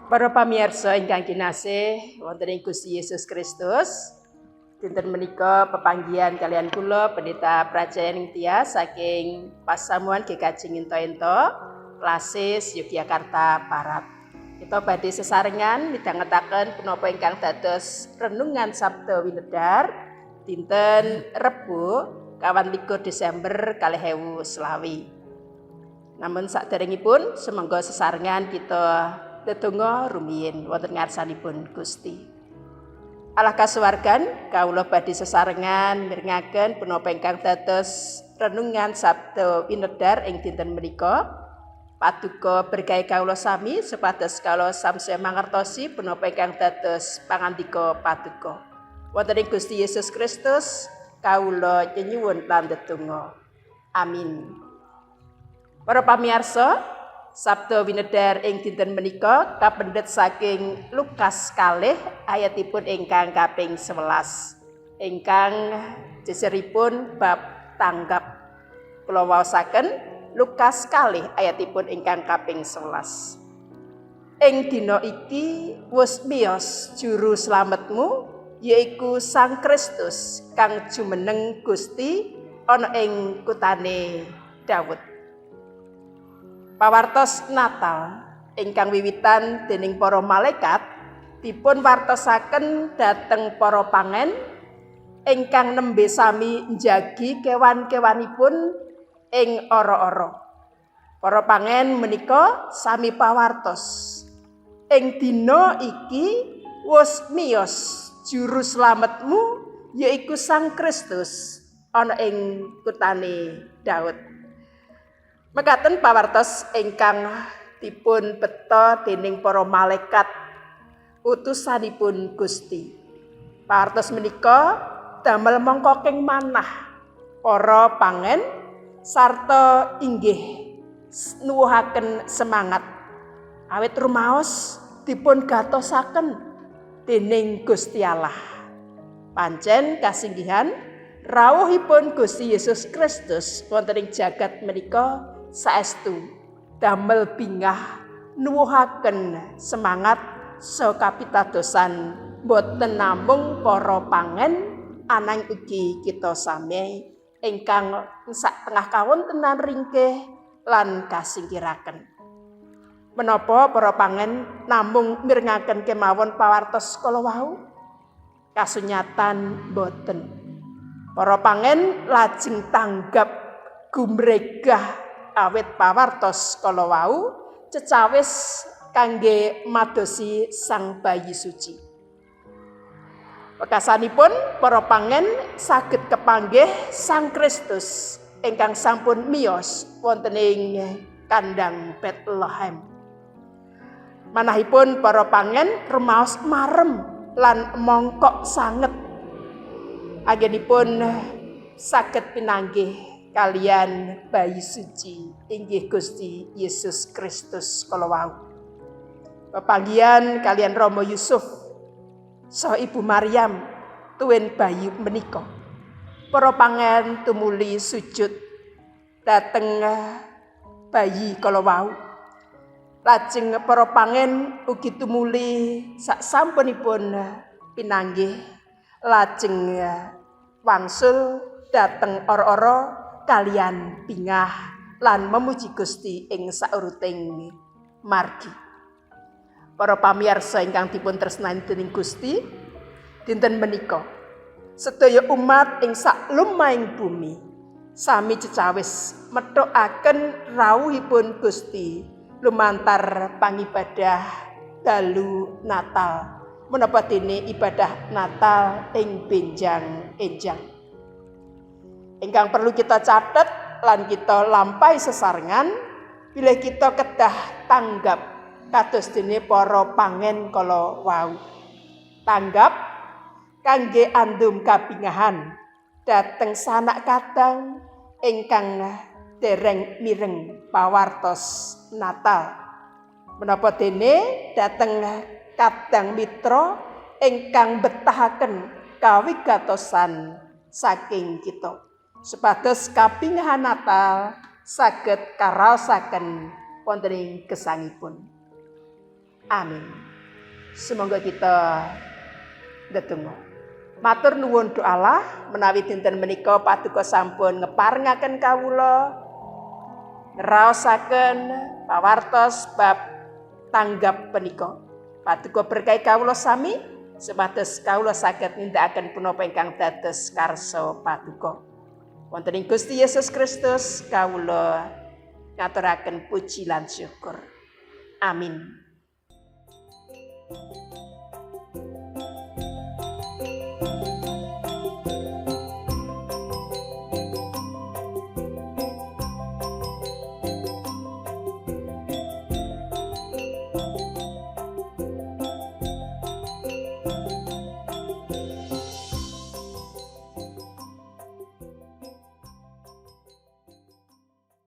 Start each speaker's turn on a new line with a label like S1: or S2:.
S1: Para pamirsa ingkang kinasih wonten ing Gusti Yesus Kristus, dinten menika pepanggihan kalian kula Pendeta Prajayaning Tias saking Pasamuan GKJ Ngento-ento, Klasis Yogyakarta Barat. Kita badhe sesarengan midhangetaken punapa ingkang dados renungan Sabda Winedar dinten Rebo 24 Desember 2025. Namun saderengipun sumangga sesarengan kita ndedonga rumiyin wonten ngarsanipun Gusti. Allah kasuwargan, kawula badhe sesarengan mirengaken punapa ingkang dados renungan Sabda Winedar ing dinten menika. Paduka berkahi kawula sami supados kawula samsaya mangertosi punapa ingkang dados pangandika paduka. Wonten ing Gusti Yesus Kristus kawula nyenyuwun lan ndedonga. Amin. Para pamirsa, Sabda Winedar ing dinten menika kapendhet saking Lukas 2 ayatipun ingkang kaping 11. Ingkang jejeripun bab tanggap. Kula waosaken Lukas 2 ayatipun ingkang kaping 11. Ing dina iki wis miyos juru slametmu, yaiku Sang Kristus kang jumeneng Gusti ana ing kutane Daud. Pawartos Natal ingkang wiwitan dening para malaikat dipun wartosaken dhateng para pangen ingkang nembe sami njagi kewan-kewanipun ing ora-ora. Para pangen menika sami pawartos. Ing dina iki wis miyos juru slametmu, yaiku Sang Kristus ana ing kutane Daud. Mekaten pawartos ingkang dipun beta dening para malaikat utusanipun Gusti. Pawartos menika damel mongkoking manah para pangen sarta inggih nuwuhaken semangat. Awit rumaos dipun gatosaken dening Gusti Allah. Pancen kasinggihan rawuhipun Gusti Yesus Kristus wonten ing jagat menika saestu damel bingah, nuwuhaken semangat saha kapitadosan boten namung para pangen ananging ugi kita sami ingkang sak tengah kawontenan ringkih lan kasingkiraken. Menapa para pangen namung mirengaken kemawon pawartos kala wau? Kasunyatan boten. Para pangen lajeng tanggap gumregah awit pawartos kala wau cecawis kangge madosi sang bayi suci. Wekasanipun para pangen saged kepanggih Sang Kristus ingkang sampun miyos wonten ing kandang Bethlehem. Manahipun para pangen rumaos marem lan mongkok sanget. Anggenipun saged pinanggih kalian bayi suci inggih Gusti Yesus Kristus kala wau. Pepanggihan kalian Romo Yusuf saha Ibu Maryam tuwin bayi menika. Para pangen tumuli sujud dhateng bayi kala wau. Lajeng para pangen ugi tumuli sak sampunipun pinanggih lajeng wangsul dhateng ora-ora kalian bingah lan memuji Gusti ing sauruting margi. Para pamirsa ingkang dipun tresnani dening Gusti, dinten menika sedaya umat ing sak lumahing bumi sami cecawis methukaken rawuhipun Gusti lumantar pangibadah dalu Natal. Menapa dene ibadah Natal ing benjang enjang. Ingkang perlu kita catet lan kita lampahi sesarengan, bilih kita kedah tanggap kados dene para pangen kala wau. Tanggap kangge andum kabingahan dhateng sanak kadang ingkang dereng mireng pawartos Natal. Menapa dene dhateng kadang mitra ingkang betahaken kawigatosan saking kita. Supados kabingahan Natal saged karaosaken wonten ing gesangipun. Amin. Semoga kita ndedonga. Matur nuwun, Duh Allah, menawi dinten menika paduka sampun ngeparengaken kawula ngraosaken pawartos bab tanggap punika. Paduka berkahi kawula sami supados kawula saged nindakaken punapa ingkang dados karsa paduka. Wonten ing Gusti Yesus Kristus kawula ngaturaken puji lan syukur. Amin.